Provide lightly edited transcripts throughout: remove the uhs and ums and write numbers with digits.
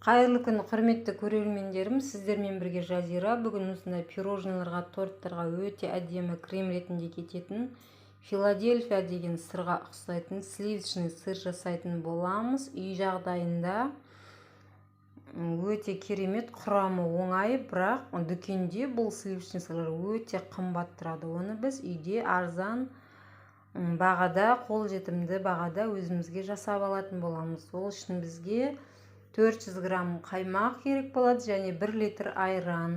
Қайырлы күн, құрметті көрермендерім, сіздермен бірге Жазира. Бүгін осындай пирожныйларға, торттарға өте әдемі крем ретінде кететін Филадельфия деген сырға ұқсайтын сливочный сыр жасайтын боламыз. Үй жағдайында өте керемет, құрамы оңай, бірақ дүкенде бұл сливочный сырлар өте қымбат тұрады. Оны біз үйде арзан бағада, қолжетімді бағада өзімізге жасап алатын боламыз. Ол үшін бізге 400 грамм қаймақ керек болады және 1 литр айран.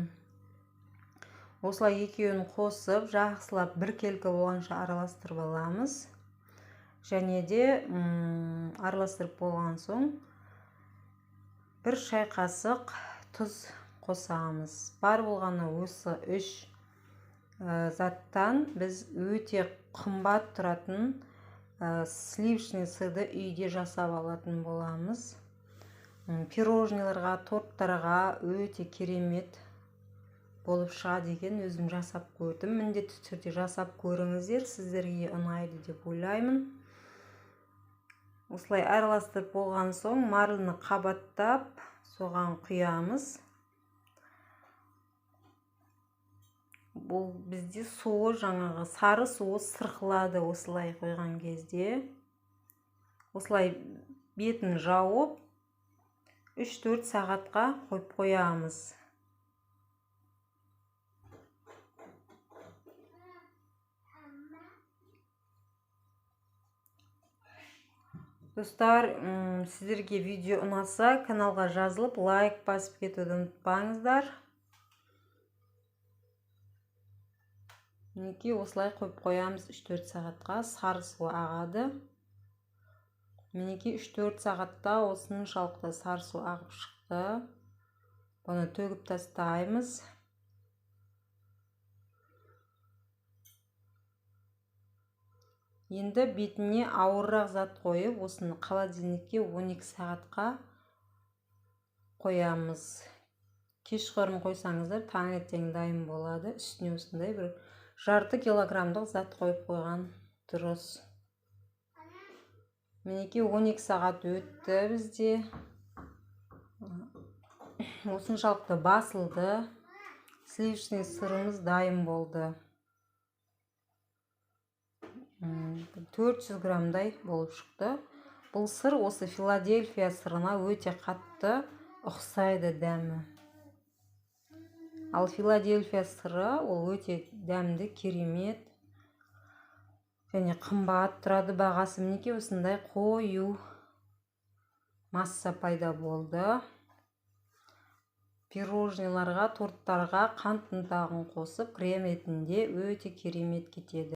Осылай екеуін қосып, жақсылап біркелкі болғанша араластырып аламыз. Және де араластырып болған соң 1 шай қасық тұз қосамыз. Бар болғаны осы 3 заттан біз өте қымбат тұратын сливочный сырды үйде жасап алатын боламыз. Пирожныйларға, торттарға өте керемет болып шығады екен. Өзім жасап көрдім. Міндетті түрде жасап көріңіздер, сіздерге ұнайды деп ойлаймын. Осылай араластырып болған соң марлыны қабаттап соған құямыз. Бұл бізде суы, жаңағы сары суы сырқылады осылай қойған кезде. Осылай бетін жауып 3-4 сағатқа қойып қоямыз. Достар, сіздерге видео ұнаса, каналға жазылып, лайк басып кетуді ұмытпаңыздар. Мінекей осылай қойып қоямыз 3-4 сағатқа, сары суы ағады. Мінекей 3-4 сағатта осыншалықты сары су ағып шықты. Бұны төгіп тастаймыз. Енді бетіне ауыррақ зат қойып, осыны холодильникке 12 сағатқа қоямыз. Кешқұрым қойсаңыздар, таңертең дайын болады. Үстіне осындай бір жарты килограммдық зат қойып қойған дұрыс. Мінекей 12 сағат өтті бізде. Осыншалықты басылды. Сливочный сырымыз дайын болды. 400 граммдай болып шықты. Бұл сыр осы Филадельфия сырына өте қатты ұқсайды дәмі. Ал Филадельфия сыры ол өте дәмді, керемет және қымбат тұрады бағасы. Мінекей осындай қою масса пайда болды. Пирожныйларға, торттарға қант ұнтағын қосып крем ретінде өте керемет кетеді.